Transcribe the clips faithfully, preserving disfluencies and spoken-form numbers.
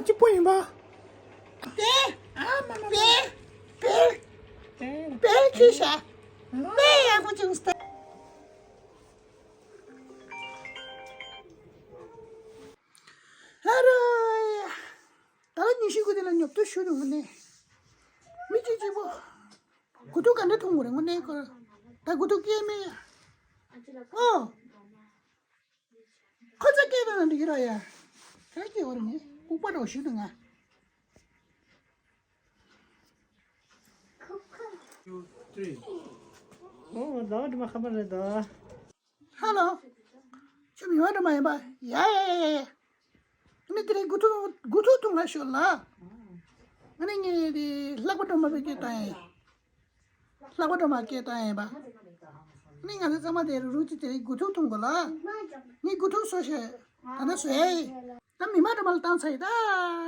གཅིག་པོ་ཡིན་པ། དེ། ཨ་མ་མ་མ། དེ། དེ། དེ། དེ་ཁྱི་ཤ། དེ་ཡག་པོ་བྱུང་སྟེ། ཨ་རོ་ཡ། ད་ལ་ཉི་ཤུ་གོ་དེ་ལ་ཉོབ་ཏུ་ཞུ་རུང་ནས། མི་གཅིག་གཅིག་པོ། དགུ་ཐུག་ག་འདྲ་འཐུང་དགོས་རེད་དངོས་གནས་ཁོ། ད་དགུ་ཐུག་སྐྱེས་མེད་ཡ། ཨོ། ཁོ་ཚོ་སྐད་བཏང་ན་འགྲིག་གི་ར་ཡ། ག་སྐྱེ་བ་རེད་ངས་ལྐུགས་པ་འདྲ་བོ་ཞུ་འདུག་ང་། ཨོ་ཟླ་བ་དྲི་མ་ཁ་པར་རེད་ད། ཧ་ལོ། ཁྱོད་མི་མ་འགྲོ་མ་ཡིན་པ། ཡ་ཡ་ཡ་ཡ་ཡ། ཨ་ནི་དེ་རིང་དགུ་ཐུག་དགུ་ཐུག་འཐུང་ལ་ཤོག་ལ། ཨ་ནི་ངས་དེ་ལྷག་པ་འགྲོ་མ་བའི་སྐད་བཏང་ཡིན། ལྷག་པ་སྒྲོལ་མ་སྐད་བཏང་ཡིན་པ། ནི་ང་ཚོ་ཚང་མ་དེ་རུ་རུ་ཅི་དེ་རིང་དགུ་ཐུག་འཐུང་དགོས་ལ། ནི་དགུ་ཐུག་བཟོ་ཤེས། ད་ནི་བཟོ་ཡ་ཡིན། ད་མི་མ་སྒྲོལ་མ་ལ་བཏང་ཚར་ཡིན་ད།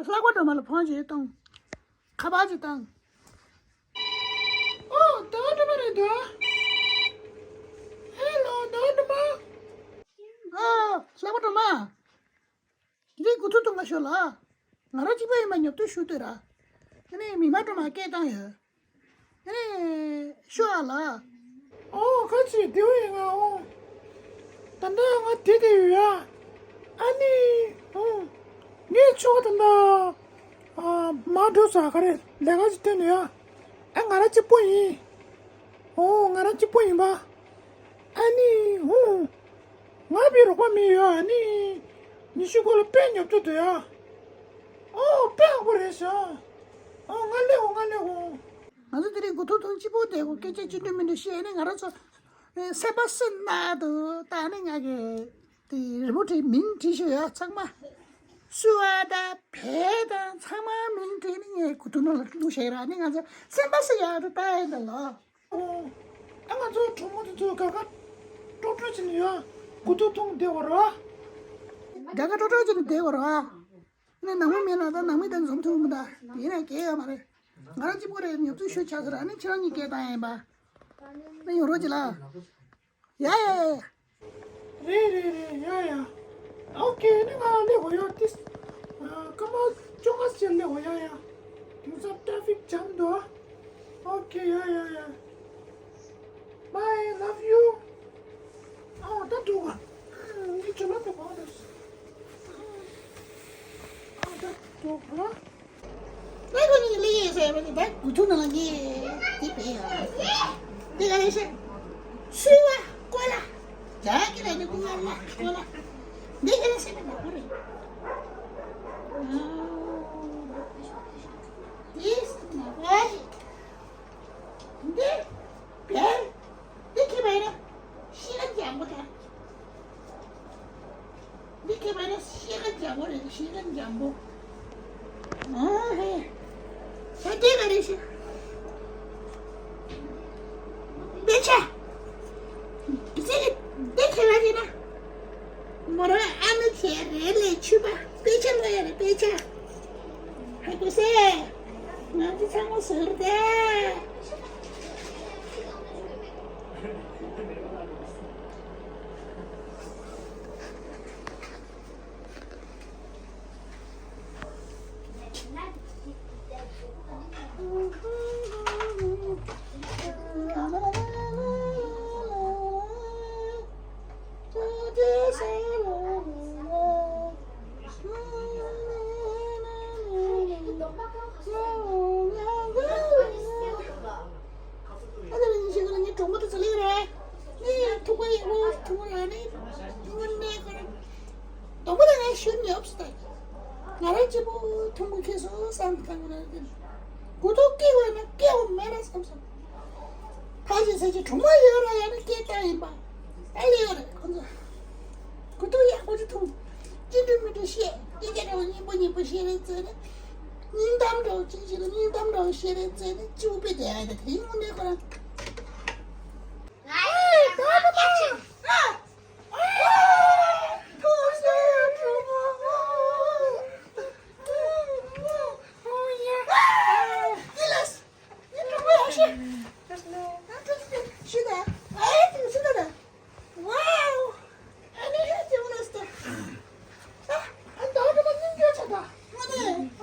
ལྷག་པ་སྒྲོལ་མ་ལ་ཕོན་ཅིག་བཏང་། ཁ་པར་ཅིག་བཏང་། ཨོ་ཟླ་བ་སྒྲོལ་མ་རེད་འདུག་ཧེ་ལོ་ཟླ་བ་སྒྲོལ་མ། ཨོ་ལྷག་པ་སྒྲོལ་མ། དེ་རིང་དགུ་ཐུག་འཐུང་ག་ཤོག་ལ། ང་རང་གཅིག་པ་ཡིན་པ་ཉོབ་ཏུ་ཞུ་འདོད་ར། ཨ་ནི་མི་མ་སྒྲོལ་མ་སྐད་བཏང་ཡོད། ཨ་ནི་ཤོག་ཨ་ལ། ཨོ་ཁ་ཅིག་དེའུ་ཡིན་ང་ཨོ། ད་ལྟ་ང་དེ་དེ་ཡོད་ཡ། ཨ་ནི་ཨོ། ངའི་ཆོ་ད་ལྟ་ཨ་མ་འགྲོ་ས་ག་རེ་ལས་ཀ་ཅིག་བསྟན་ཡོད་ཡ། ཨ་ང་རང་གཅིག་པོ་ཡིན། ཨོ་ང་རང་གཅིག་པོ་ཡིན་པ། ཨ་ནི་ཨོ། ང་བི་རོགས་པ་མི་ཡོད་ཨ་ནི། ཉི་ཤུ་གོ་ལ་དཔེ་ཉོབ་ཏུ་འདུག་ཡ། ཨོ་དཔེ་ཡག་པོ་རེད་ཤག་ཨོ་ང་ལེ་ཧོ་ང་ལེ་ཧོ། ང་ཚོ་དེ་རིང་དགུ་ཐུག་འཐུང་གཅིག་པོ་དེ་གོ་སྐད་ཆ་ཅི་འདྲ་མི་འདྲ་བཤད་ནས་ང་རང་ཚོ་སེམས་པ་སེམས་ན་དུ་ད་ནི་ང་གི་དེ་རི་མོ་བྲིས་མིང་བྲིས་ཤོག་ཡ་ཚང་མ། སུ་ཨ་ད་བེ་དང་ཚང་མ་མིང་བྲིས་ནས་ངས་དགུ་ཐུག་ནང་ལ་བླུགས་བཞག་ར་ནི་ང་ཚོ་སེམས་པ་སེམས་ཡག་ཏུ་ལྟ་ཡིན་ད་ལོ། ཨོ། ཨ་ང་ཚོ་གྲོགས་མོ་དེ་ཚོ་དགའ་དགའ་སྤྲོ་སྤྲོ་བྱས་ནས་ཡོད། དགུ་ཐུག་འཐུང་བསྡད་པ་རེད་བ། དགའ་དགའ་སྤྲོ་སྤྲོ་བྱས་ནས་བསྡད་པ་རེད་བ། ནི་ནང་མི་མེད་ན་ད་ནང་མི་དང་འཛོམས་ཐུབ་མི་ད། ཡིན་ན་གལ་ཡོད་མ་རེད། ང་རང་གཅིག་པོ་རེད་ཉོབ་ཚུལ་ཞུ་ཆགས་ཟེར་ཨ་ནི་ཁྱེད་རང་གཉིས་སྐད་བཏང་ཡིན་པ། ནི་ཡོང་རོགས་གྱིས་ལ། ཡ་ཡ་ཡ། རེད་རེད་རེད་ཡ་ཡ། ཨོ་ཁེ་ནི་ང་ལེ་ཧོ་ཡོ་ཏིས། ཀ་མ་ཅོ་ང་སེ་ལེ་ཧོ་ཡ་ཡ། དེང་སང་ཏྲ་ཕིག་ཇམ་འདུག་ཨོ་ཁེ་ཡ་ཡ་ཡ། Bye love you. ཨོ་ད་འགྲོ་ག་ནི་ཅོ་ལ་ཏོ་ག་འདུག་ཨོ་ད་འགྲོ་ག་ད་ཁོ་གཉིས་ཀྱི་ལས་ཡས་ཟེར་བ་དེ་ད་དགུ་ཐུག་ནང་ལ་ངས་དེ་བས་ཡ། དེ་ག་རེ་ཤེས། སུ་བ་ཀོ་ལ། རྒྱ་གི་ར་ནི་ཀོ་ལ་ཀོ་ལ། འདི་ག་རེ་ཤེས་ནི་མ་ཀོ་རེད། དེ་སུ་མ་ཀོ་རེད། འདི་བས། འདི་ཁྱེད་པ་ཡིན་ན་ཤེས་ཀ་འཇམ་པོ་དང་། འདི་ཁྱེད་པ་ཡིན་ན་ཤེས་ཀ་འཇམ་པོ་རེད་ཤེས་ཀ་འཇམ་པོ། ཨོ་ཧེ། ད་འདི་ག་རེ་ཤེས། དཔེ་ཆ། འདི་ཁྱེད་པ་ཡིན་ན། མོ་རང་ཨ་མ་ཁྱེད་རེད་ལས་ཆུ་པ་དཔེ་ཆ་ལོ་ཡ་རེད་དཔེ་ཆ། ཧ་གོ་སེ། ང་ཚོ་ཚང་མ་ཟུར་ཏེ། ཨ་ནི་ངའི་གྲོགས་མོ་དེ་ཚོ་སླེབས་རེད། ངའི་ཐུག་པ་ཡག་པོ་ཐུག་པ་ར་ནི། དངོས་གནས་ཁོ་རང་། དང་པོ་ལ་ངས་ཞུ་ཉོབ་སྟེ། ང་རང་གཅིག་པུ་ཐུག་པ་ཁེལ་སོང་བསམ་གི་ཐང་རེད། དགུ་ཐུག་སྐྱེ་བ་ན་སྐྱེ་བ་མེད་ན་བསམ་སོང་། ཕ་ཞིག་ཟེར་གྱི་གྲོགས་མོ་ཡོད་ར་ཡང་ན་སྐྱེ་ལྟ་ཡིན་པ། ཨ་ལེ་ཡོད་རེད་ཁོ་ཚོ། དགུ་ཐུག་ཡག་པོ་ཅིག་ཐུག་ཅི་འདྲ་མི་འདྲ་བཤད། སྐད་ཆ་འདྲ་བོ་སྙན་པོ་སྙན་པོ་བཤད་རེད་ཟེར་ནས། སྙིང་གཏམ་འདྲ་བོ་གཅིག་བྱས་ན་སྙིང་གཏམ་འདྲ་བོ་བཤད་རེད་ཟེར་ནས་སྐྱིད་པོ་དཔེ་བསྡད་ཡ་དེ་དེ་ཡིན་དངོས་གནས་ཁོ་རང་། ཨེ་ད་ད་ད། ཨ། ཐུགས་རྗེ་ཆེ། ཨོ་ཡ། ཨ། ཡིན་ལ། ཡིན་གྲོགས་པོ་ཡག་ཤོས། ཨ་ཐུགས་རྗེ་ཆེ་ད། ཨེ་ཐུགས་རྗེ་ཆེ་ད། ཝའོ། ཨ་ནི་ཧེ་ཅི་མོ་ལ་སྟེ། ཨ། ཨ་ད་ཨ་ད་མ་སྙིང་རྗེ་ཆེ་ད། ཨ་ནི།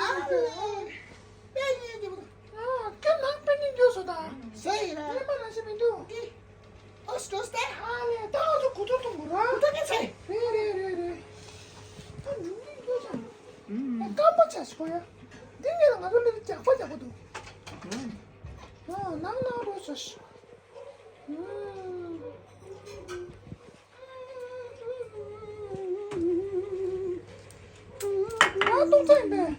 ཨ་ལེ། པེ་ཉིན་གྱི་བུ། ཨ། ཁྱོད་ནང་པེ་ཉིན་འགྱོ་སོང་ད། ཟེར་ཡིན་ར། ཉི་མ་རང་ཞིག་མི་འདུག་ཨི། ཨོ་སི་ཏོ་སྟེ། ཨ་ལེ། ད་ང་ཚོ་གོ་ཐོས་གཏོང་དགོས་ར། ཐུག་གི་ཚེ། རེད་རེད་རེད་རེད། ད་ཉུང་ཉུང་འགྱོ་སོང་། ཨ། སྐམ་པ་ཆགས་སོང་ཡ། འདི་ངས་ལ་ང་ཚོ་ལས་རྒྱག་པ་རྒྱག་པ་འདུག་ཨ། ནང་ནང་རོ་ཆ་ཤི། ཨ། ང་ཏོག་ཙམ་ཡིན་པས།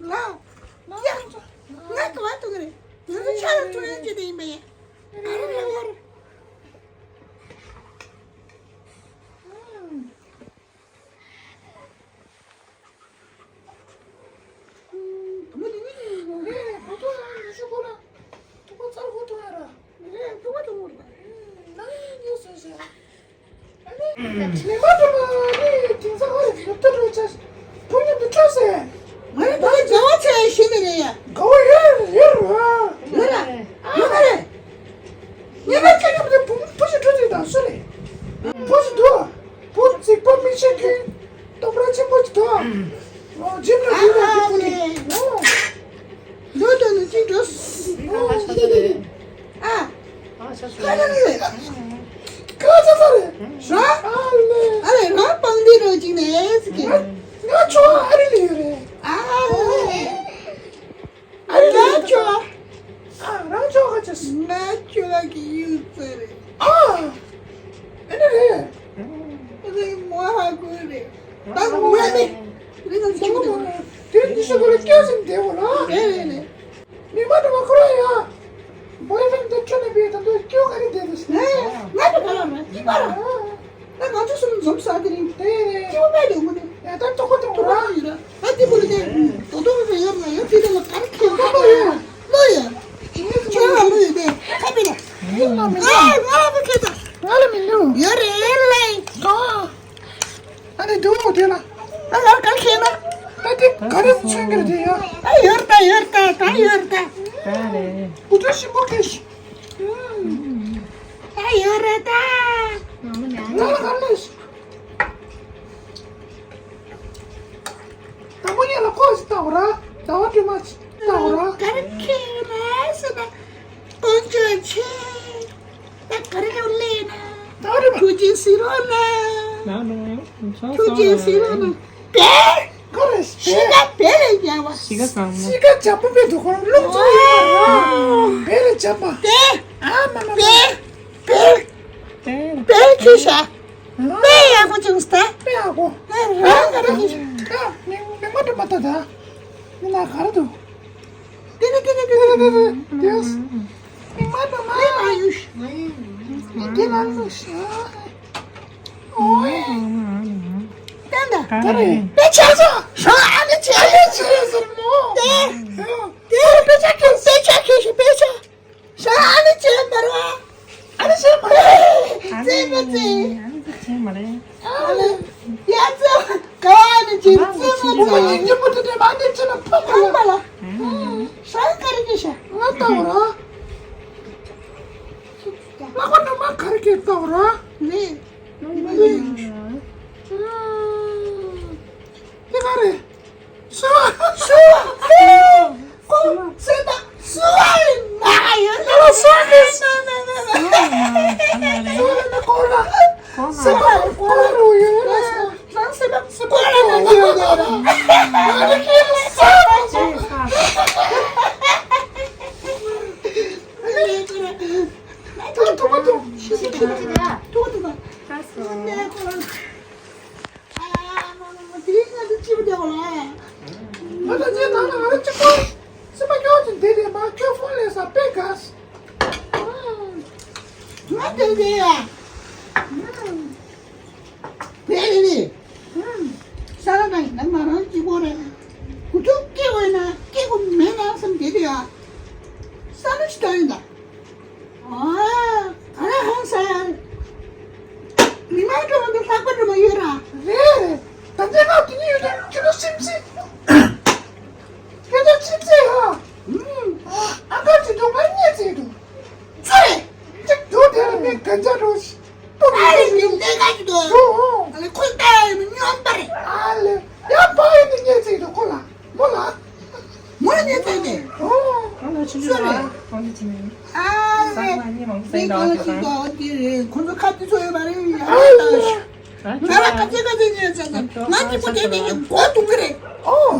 ལ། ལ་ཡ། ཏོག་ཙམ། ང་ག་བ་ཏོག་རེད། ང་ཚོ་ཆ་ལ་ཐུག་ཡོད་ཀྱི་དེ་ཡིན་པས། ཨ་ར་ར་ར། བུ་རྫིག་པ་མི་ཤེས་མཁན། སྟོབས་ར་ཆེན་པོ་ཅིག་འདུག་ཨ། འཇིམ་ལ་འདུག་ལ་འདི་བུ་ནི། འོ། འདུག་འདུག་འདུག་ཅིག་འགྲོ། ཨ་ཁ་ཤ་ད་རེད། ཨ། ཨ་ཤ་ཤ་ད་རེད། ཁ་ཤ་ད་རེད། ར། ཨ་ལེ། ཨ་ལེ་ར་པང་འདི་རོ་ཅིག་ནས་ཟིག་གི། ང་ང་ཆོ་ཨ་རི་ལ་ཡོད་རེད། ཨ་ལེ། ཨ་ལེ། ང་ཆོ། ཨ། རང་ཆོ་ག་ཅེས། ང་ཆོ་ལ་གི་ཡུལ་ཚེ་རེད། ཨ། ཨེ་འདྲ་རེད། ཨེ་འདྲ་མོ་ཧ་གོ་རེད། ད་ངོ་མ་ནི། རེད་ན་ཆོ་མོ་ནི། དེ་འདི་ཤོ་གོ་ལ་སྐྱོ་སེམས་བདེ་བོ་ལ། རེད་རེད་རེད། མི་མ་འགྲོ་བ་ཁོ་རང་ཡ། བོའི་ཕྲན་དེ་ཁྱོད་ནས་བས་ད་དུང་སྐྱོ་ག་རེ་བསྡད་འདུག་ཟེར། ང་དུ་ག་ལ་མ་སྐྱིད་པ་ར། ད་ང་ཚོ་གསུམ་འཛོམས་ས་དེ་རིང་། དེ་རེད། སྐྱིད་པོ་དཔེ་ཡོང་གི་འདུག་ཡ་ད་ལྟོ་གོ་ཐུབ་ཐུབ་ར་ཡིན་ར། ད་དེ་བུ་ལ་དེ་དོ་དོ་རེ་ཡོད་ན་ཡོད་དེ་ལ་གར་ཁེ་ལོ་ཡོད་ལོ་ཡོད། ཁྱོད་ལ་ལོ་ཡོད་དེ་ཁ་པེ་ལ། ང་ལ་མི་ལོ། ང་ལ་མི་ཁེ་ད། ང་ལ་མི་ལོ། ཡོད་རེད་ལེ། གོ། ཨ་ནི་འདུག་དེ་ལ། ཨ་ལ་ག་ཁེ་ན། ད་དེ་ག་རེ་མཚོན་གྱི་རེད་དེ་ཡ། ཨ་ཡོད་ད་ཡོད་ད་ད་ཡོད་ད། ད་རེད། འུ་ཚོ་ཞིམ་པོ་ཁེ་ཤི། ད་ཡོད་རེད་ད། ང་ལ་ག་ལས་ཤི། དང་པོ་ཉིད་ལ་ཁོ་ཞིག་ལྟ་བ་ར། ཟླ་བ་སྒྲོལ་མ་ཞིག་ལྟ་བ་ར། ག་རེ་ཁེ་ན་ཟེར་ན། དཀོན་མཆོག་མཆོད། ད་ག་རེ་ལབ་ལེ་ན། ད་རེ་ཐུགས་རྗེ་གཟིགས་རོགས་གནང་། ཐུགས་རྗེ་གཟིགས་རོགས་གནང་། བེ། ག་རེ་གཤིས་ཀ་བེ་ལས་རྒྱབ་པ། གཤིས་ཀ་བཟང་མོ། གཤིས་ཀ་འཇམ་པོ་བེ་འདུག་ཁོ་རང་སློབ་ཚོགས་ཡོད་མ་རེད། བེ་ལས་འཇམ་པ། བེ། ཨ་མ་མ་བེ། བེ། བེ་ཁྱོད་ཤ། བེ་ཡག་པོ་བྱུང་སྟེ། བེ་ཡག་པོ། ཨ་རང་ག་རེ་གི། ད་མི་མི་མ་འགྲོ་མ་ད་ད། མི་ན་ག་རེ་འདུག་ཏི་རི་ཏི་རི་ཏི་རི་ཏི་རི། མི་མ་འགྲོ་མ། མི་མ་ཡུ་ཤ། མི་དེ་ལ་ལུ་ཤ། ཨོའི། ཏན་ཏན། ག་རེ། དཔེ་ཆ་ཟ། ཧ་ཨ་ནི་ཆེ་ཨ་ནི་ཆེ་ཟེར་མོ། དེ། དེ་དཔེ་ཆ་ཁྱོད་དཔེ་ཆ་ཁྱོད་ཤི་དཔེ་ཆ། ཧ་ཨ་ནི་ཆེ་མ་རེད་བ། ཨ་ནི་ཆེ་མ་རེད། ཨ་ནི་ཆེ་མ་རེད། ཨ་ནི་ཆེ་མ་རེད། ཨ་ནི། ཡ་ཙི། ག་ཨ་ནི་ཆེ་ཙི་མ་ཙི། ཨ་ནི་ཆེ་མ་རེད། ཨ་ནི་ཆེ་མ་རེད། ཧ་ཨ་ནི་ཆེ་མ་རེད། ཧ་ཨ་ནི་ཆེ་མ་རེད། ང་ལྟ་བ་ར། ལག་པ་འགྲོ་མ་ག་རེ་སྐད་བཏང་ར། ནི། ནི། དེ་ག་རེ། སུ་བ། སུ་བ། ཁོ། སུ་བ། སུ་བ་ཡིན་ན་ཡོད་ན་སུ་བ་ཡིན་ན་ན་ན་ན། སུ་བ་ཡིན་ན་ཁོ་ལ། སུ་བ་ཁོ་ལ་རུ་ཡོད་ན་སུ་བ། རང་སུ་བ་སུ་བ་ཡོད་ན་ཡོད་ན། ང་ནི་ཁྱེད་ལ་སུ་བ། ཐུག་ཐུག་ཐུག་ཐུག་ཐུག་ང་ད་ཅི་ནང་ལ་ང་རང་གཅིག་པོ་སེམས་པ་སྐྱོ་ཅིག་བསྡད་དེ་མ་ཁྱོད་ཕོན་ལས་ས་དཔེ་དགའ། ང་བསྡད་དེ་ཡ། བས་རེད། ས་ར་ནང་ང་ང་རང་གཅིག་པོ་རེད། གུ་ཐུག་སྐྱེ་དགོས་ན་སྐྱེ་དགོས་མེད་ན་བསམ་བསྡད་དེ་ཡ། ས་ར་ཞིག་ད་ཡིན་ད། ཨ། ཨ་ཧང་ས་ཡ། མི་མང་འགྲོ་མ་འདུག་ལྷག་པ་འགྲོ་མ་ཡོད་ར། རེད། ད་ལྟའི་ང་དེ་ནི་ཡོད་ན་ཁྱོད་ལ་སེམས་སེ། ཁྱོད་ལ་སེམས་སེ་ཧ། ཨ་ཁ་ཅི་འདུག་ང་རྙེད་ཚེ་འདུག་ཚེ། ཅིག་འགྲོ་དེ་ལ་མི་གན་ཆ་འགྲོ་ཤི། ཨ་རེ་མི་ལས་ཀ་ཅི་འདུག་ཨོ་ཨོ། ཨ་ལེ་ཁོ་ལྟ་ཡ་མི་སྙོམས་པ་རེད། ཨ་ལེ། ཡ་པ་ཡི་ནི་རྙེད་ཚེ་འདུག་ཁོ་ལ། མོ་ལ། ཨ་ལེ། མི་གང་ཞིག་གོ་དེ་རེད། ཁོ་ཚོ་ཁ་དེ་ཚོ་ཡོད་མ་རེད། ཡ་ལ་ང་ལ་ཁ་ཚེ་ཁ་ཚེ་ཉེ་ཚེ་ང་གཅིག་པོ་དེ་དེ་ཡིན་མགོ་རྡུང་གི་རེད། ཨོ།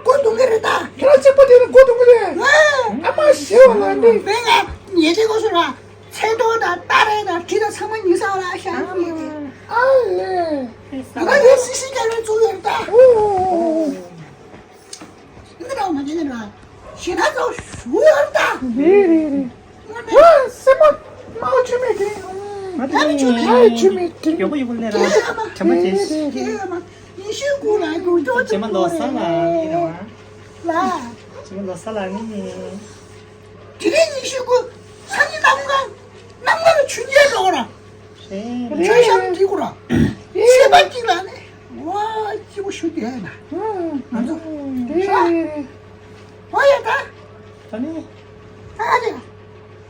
མགོ་རྡུང་གི་རེད་ད། ཁྱེད་རང་གཅིག་པོ་དེ་ལ་མགོ་རྡུང་གི་རེད། ཨ་མ་ཞེ་བ་ལ་ནི། མི་ང་ཉེ་དེ་གོ་སོ་ར། ཚེ་ཐོག་དང་སྟ་རེ་དང་གྲི་དང་ཚང་མ་ཉིན་སང་ལ་ཤ་ཉེ་དེ། ཨ་ལེ། ང་ལ་ཡོད་སི་སི་ཀ་རེ་བཙུགས་ཡོད་ད། ཨོ། འདི་འདྲ་མ་བྱེད་ནི་ར། ཞེ་ན་ཚོ་ཞུ་ཡོད་ད། རེད་རེད་རེད། ཝ་སེ་མ་མའོ་ཆུ་མེད་དེ། ང་དེ་ནི་ཆུ་མེད་དེ། ཡོག་ཡོག་ལས་ར། དྲན་པ་བྱེད། ཉི་ཤུ་དགུ་ལ་གོ་ཅོ་ཅེ་མ་ལོ་ས་ལ་ཨིན་ར་བ། ལ། ཅེ་མ་ལོ་ས་ལ་ནི། དེ་རིང་ཉི་ཤུ་དགུ་སང་ཉིན་གནམ་གང་། གནམ་གང་ཆུ་རྐྱལ་འགྲོ་ར། ཆ་ཤམ་གྱི་གུ་ར། སེ་པ་གཅིག་ལ་ནི། ཝ་སྐྱིད་པོ་ཞུ་དེ་ན། ང་ཚོ་ཧྲ། ཧོ་ཡ་ད། ད་ནི། ད་ཨ་ཅེ། ད་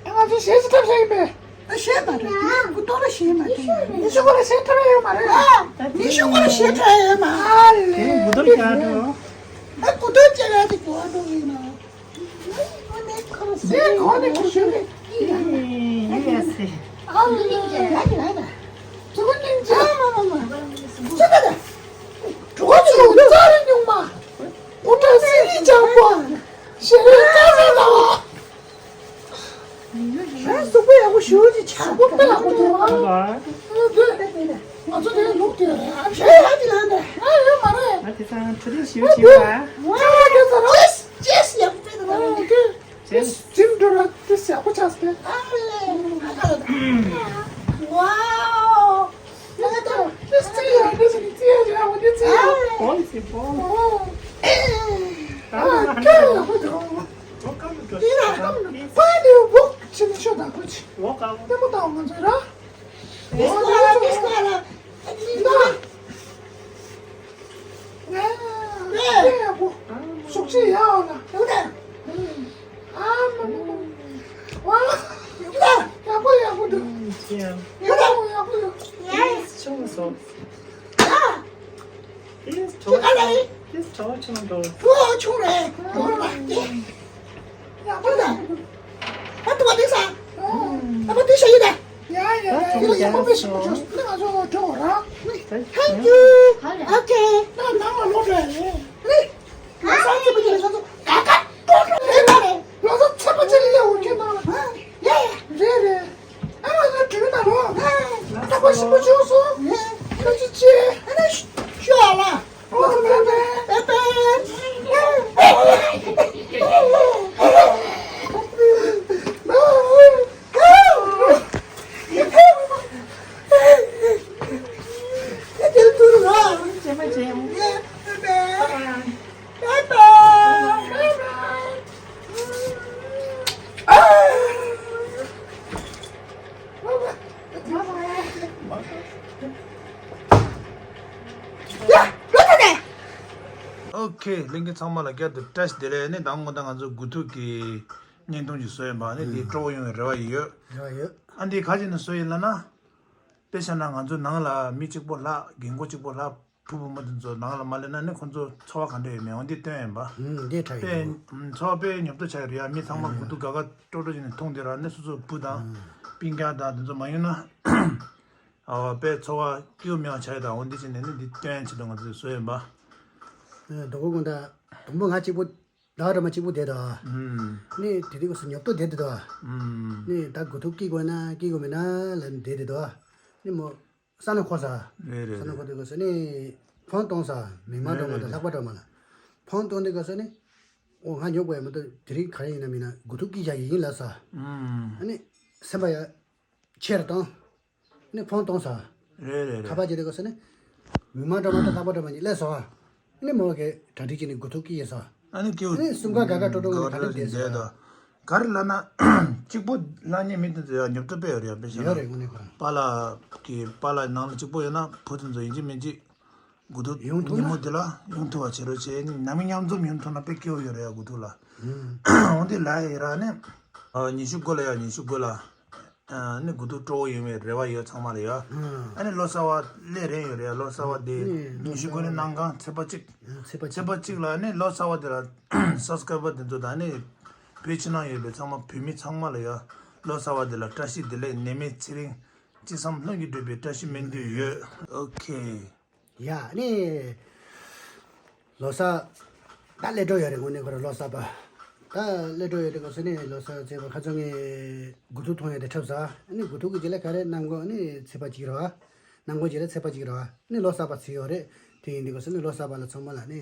ང་ཚོ་ཞེ་ཅི་ཐབས་ཤེས་ཡིན་པས། ད་ཤེས་མ་རེད། དེ་ནི་དགུ་ཏོ་ལ་ཤེས་མ་རེད། ཉི་ཤུ་གོ་ལ་ཤེས་ཐབས་ཡོད་མ་རེད། ཨ། ཉི་ཤུ་གོ་ལ་ཤེས་ཐབས་ཡོད་མ། ཨ་ལེ། དེ་ནི་དགུ་ཏོ་ལ་ཤེས་འགྲོ། ད་དགུ་ཏོ་ལ་ཤེས་ཡ་དེ་གོ་འགྲོ་ཡིན་ནོ། གཟུགས་པོ་ཡག་པོ་ཞུ་ཅིག་ཆགས་པོ་དཔེ་ཡག་པོ་འདུག་ཨ། ང་ཚོ་དེ་ལུག་དེ་རེད། ཨ་ཅེ་ཡ་དེ་ལ་འདྲ། ཨ་ཡོད་མ་རེད། ང་དེ་སང་ཁྲུ་དེ་ཞུ་ཅིག་ཨ། ཅེས་ཅེས་ཡག་པོ་དཔེ་དང་། ཅེས་ཅེས་ཇིམ་འགྲོ་ལ་དེ་ཡག་པོ་ཆགས་པས། ཨ་ལེ། ཨ་ཁ་ལ་ད། ཝའོ། ང་ད་ཅེས་ཅེས་ཡག་པོ་ཞིག་ཅེས་ཡག་པོ་དེ་ཅེས་ཡག་པོ། ཨ་ཁ་ལ་ད། Welcome to Tristan. Please welcome. Let's go, let's go. Yes. This is George. This is George and Rose. ཨོ་ཆུང་རེད། ཡག་པོ་ད། ཨ་ཏུ་བ་དེ་ས། ཨ་པ་དེ་ཤ་ཡི་ད། ཡ་ཡ་ཡ། ཡག་པོ་དཔེ་ཞིག་པོ་བྱུང་། ང་ཚོ་འགྲོ་ར། Thank you. Okay. ད་ནང་ལ་ལོག་རེད། རེད། ང་ས་ཚིགས་པ་ཅིག་ལ་ང་ཚོ་ཀ་ཀ་ཏོག་ཏོག་རེད་མ་རེད། ང་ཚོ་ཚེ་པ་ཅིག་ལ་ལས་འོང་ཁྱེད་ནང་ལ། ཡ་ཡ། རེད་རེད། ཨ་ང་ཚོ་དྲུད་ན་རོ། ད་པ་ཞིག་པོ་བྱུང་སོང་། ཁྱོད་ཀྱི་ཅི། ཨ་ནི་ཤོག་ལ། ཨོ་ལ་ལ། པེ་པེ། ཨོ་ཁེ། ལྷན་རྒྱས་ཚང་མ་ལ་བསྐྱར་དུ་བཀྲ་ཤིས་བདེ་ལེགས། ནི་དང་པོ་ད་ང་ཚོ་དགུ་ཐུག་གི་བརྙན་ཐུང་ཞིག་བཟོས་ཡིན་པ། ནི་དེ་སྤྲོ་བོ་ཡོང་བའི་རེ་བ་ཡོད། རེ་བ་ཡོད། ཨ་འདི་ག་ཅིག་ནས་བཟོས་ཡིན་ལབ་ན། དཔེ་བཞག་ན་ང་ཚོ་ནང་ལ་མི་གཅིག་པོ་ལྷག་རྒན་གོག་གཅིག་པོ་ལྷག་བུ་བུ་མོ་དེ་ཚོ་ནང་ལ་མ་སླེབས་ན་ནི་ཁོ་ཚོ་ཚོར་བ་ག་འདྲ་ཡོད་མེད་འོ་འདི་སྟོན་ཡིན་པ། ཨུམ་འདི་ཁྲ་ཡོད། དཔེ་ཚོར་བ་དཔེ་ཉོབ་ཏོ་ཆགས་ཡོད་རེད་ཡ། མི་ཚང་མ་དགུ་ཐུག་དགའ་དགའ་སྤྲོ་སྤྲོ་བྱས་ནས་མཐོང་དེ་ར་ནི་སོ་སོ་བུ་དང་སྤུན་ཀྱག་དང་དེ་ཚོ་མ་ཡོང་ན་ཨ་དཔེ་ཚོར་བ་སྐྱིད་པོ་མེད་པ་ཆགས་ཡོད་ད། འོ་འདི་བྱས་ནས་ནི་འདི་སྟོན་ཡ་ཆེད་དུ་ང་ཚོས་བཟོས་ཡིན་པ། ཨ་དོ་པོ་དགོང་དག་དུམ་བུ་ང་གཅིག་པོ་ཟླ་བ་རེ་མ་གཅིག་པུ་བསྡད་དོ། ཨུམ། ནི་དེ་དུས་སུ་ཉོབ་ཏོ་བསྡད་དེ་དོ། ཨུམ། ནི་ད་དགུ་ཐུག་སྐྱིད་དགོས་ན་སྐྱིད་དགོས་མེད་ན་ལབ་ནི་བསྡད་དེ་དོ། ནི་མོ་ས་ནས་ཁོ་ས། རེད་རེད། ས་ནས་ཁོ་དེ་དགོས་ས་ནི་ཕོན་གཏོང་ས་མི་མང་འགྲོ་མ་དང་ལྷག་པ་འགྲོ་མ་ལ། ཕོན་གཏོང་དེ་དགོས་ས་ནི། འོ་ང་ཉོབ་དགོས་ཡ་མ་གཏོགས་དེ་རིང་ག་རེ་ཡིན་ན་མིན་ན་དགུ་ཐུག་སྐྱིད་བཞག་ཡིན་ལབ་ས། ཨུམ། ཨ་ནི་སེམས་པ་ཡ། ཆེར་བཏང་། ནི་ཕོན་གཏོང་ས། རེད་རེད་རེད། ཁ་པར་བྱེད་དུས་སྐབས་སུ་ནི། མི་མང་འགྲོ་མ་དང་ལྷག་པ་འགྲོ་མ་གཉིས་སླེབས་སོང་ཨ། ནི་མོ་གི་གྲ་སྒྲིག་བྱས་ནས་དགུ་ཐུག་སྐྱིད་ཡོད་ས། ཨ་ནི་སྐྱིད་པོ། ནི་གསུམ་ཀ་དགའ་དགའ་སྤྲོ་སྤྲོ་ངང་གྲ་སྒྲིག་བསྡད་སོང་ཨ། ག་རེ་ལབ་ན། གཅིག་པོ་ལབ་མཁན་མི་དེ་ཚོ་ཡང་ཉོབ་ཏོ་དཔེ་ཡོད་རེད་ཡ། དཔེ་བཞག་ན། ཡོད་རེད་དངོས་གནས་ཁོ་རང་། པཱ་ལགས་ཀྱི་པཱ་ལགས་ནང་ལ་གཅིག་པོ་ཡོད་ན་བུ་དེ་ཚོ་ཡིན་གཅིག་མིན་གཅིག་དགུ་ཐུག་ཡོང་ཐུབ་ན། ཉིན་མོ་འདི་ལ་ཡོང་ཐུབ་པ་བྱེད་རོགས་བྱེད། ནང་མི་མཉམ་འཛོམས་ཡོང་ཐུབ་ན་དཔེ་སྐྱིད་པོ་ཡོད་རེད་ཡ་དགུ་ཐུག་ལ། ཨུམ། འོ་འདི་ལ་ཡི་ར་ནི། ཨ་ཉི་ཤུ་དགུ་ལ་ཡ་ཉི་ཤུ་དགུ་ལ། ཨ་ནི་དགུ་ཐུག་སྤྲོ་བོ་ཡོང་བའི་རེ་བ་ཡོད་ཚང་མ་ལ་ཡ། ཨུམ། ཨ་ནི་ལོ་གསར་བ་སླེབས་རན་ཡོད་རེད་ཡ། ལོ་གསར་བ་འདི་ཨུམ་ཉི་ཤུ་དགུ་ནི་གནམ་གང་ཚེས་པ་གཅིག་ཨུམ་ཚེས་པ་གཅིག་ཚེས་པ་གཅིག་ལ་ནི་ལོ་གསར་བ་འདི་ལ་སབ་སི་ཀ་རའི་བར་འདི་ཚོ་དང་ནི། བོད་ཕྱི་ནང་ཡོད་པའི་ཚང་མ་བོད་མི་ཚང་མ་ལ་ཡ་ལོ་གསར་བ་དེ་ལ་བཀྲ་ཤིས་བདེ་ལེགས། ནད་མེད་ཚེ་རིང་། ཅི་བསམ་ལྷུན་གྱིས་འགྲུབ་པའི་བཀྲ་ཤིས་སྨོན་འདུན་ཡོད། ཨོ་ཁེ། ཡ་ནི། ལོ་གསར། ད་སླེབས་འགྲོ་ཡོད་རེད། དངོས་གནས་ཁོ་རང་ལོ་གསར་པ། ད་སླེབས་འགྲོ་ཡོད་རེད། ག་ཟེར་ནས་ལོ་གསར་ཚེས་པ་ཁ་སང་ངས་དགུ་ཐུག་མཐོང་ཡ་དེ་འཁྲབ་ས། ཨ་ནི་དགུ་ཐུག་གི་རྗེས་ལ་ག་རེ་གནམ་སྒོ་ནི་ཚེས་པ་གཅིག་རེད་བ། གནམ་སྒོ་རྗེས་ལ་ཚེས་པ་གཅིག་རེད་བ། ནི་ལོ་གསར་པ་ཚེས་ཡོད་རེད། དེ་ཡིན་དུས་ག་ཟེར་ནས་ལོ་གསར་པ་ལ་ཚང་མ་ལ་ནི་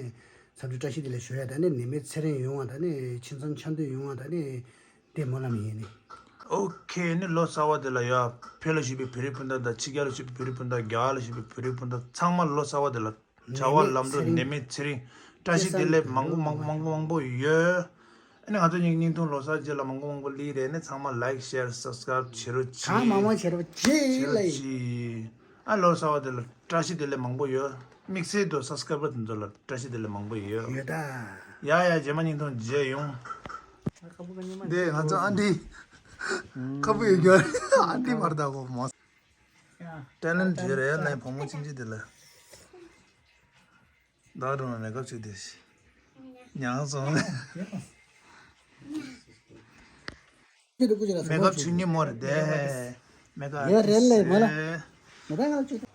འཚམས་འདྲི་བཀྲ་ཤིས་བདེ་ལེགས་ཞུ་ཡ། ད་ནི་ནད་མེད་ཚེ་རིང་ཡོང་བ། ད་ནི་ཁྱིམ་ཚང་འཆམ་མཐུན་ཡོང་བ། ད་ནི། དེ་སྨོན་ལམ་ཡིན་ནི། ཨོ་ཁེ། ནི་ལོ་གསར་བ་དེ་ལ་ཡ། བོད་ལ་བཞུགས་པའི་བོད་རིགས་སྤུན་ཟླ་དང་། ཕྱི་རྒྱལ་ལ་བཞུགས་པའི་བོད་རིགས་སྤུན་ཟླ། རྒྱ་གར་ལ་བཞུགས་པའི་བོད་རིགས་སྤུན་ཟླ་ཚང་མ་ལ་ལོ་གསར་བ་དེ་ལ་བྱ་བ་ལམ་འགྲོ། ནད་མེད་ཚེ་རིང་། བཀྲ་ཤིས་བདེ་ལེགས་མང་པོ་མང་པོ་མང་པོ་ཡོད། ཨ་ནི་ང་ཚོ་གཉིས་ཀྱི་བརྙན་ཐུང་ལོ་གསར་རྗེས་ལ་མང་པོ་མང་པོ་སླེབས་རེད། ནི་ཚང་མ་ལའིཀ་ཤེར་སབ་སི་ཀ་རབ་བྱེད་རོགས་གྱིས། གང་མང་མང་བྱེད་རོགས་གྱིས་ལ་ཡིན། ཨ་ལོ་གསར་བ་དེ་ལ་བཀྲ་ཤིས་བདེ་ལེགས་མང་པོ་ཡོད། དམིགས་བསལ་དུ་སབ་སི་ཀ་རབ་པ་དེ་ཚོ་ལ་བཀྲ་ཤིས་བདེ་ལེགས་མང་པོ་ཡོད། ཡོད་ད། ཡ་ཡ། རྗེས་མ་བརྙན་ཐུང་མཇལ་ཡོང་། འདི་ང་ཚོ་ཨ་འདྲི། ཁ་བུ་ཡོད་རྒྱུ་ཨ་འདྲི་མར་ད་གོ་མོ། ཊེ་ལེན་ཊི་ཡོད་རེད་ལ། བུ་མོ་ཆུང་ཆུང་དེ་ལ། ད་རུང་མེ་ཀབ་བྱུགས་དེ། མྱངས་སོང་། མེ་ཀབ་བྱུགས་ཉིན་མོ་རེད་དེ། མེ་ཀབ་ཡོད་རེད་ལེ་མོ་ལ། མེ་ཀབ་བྱུགས།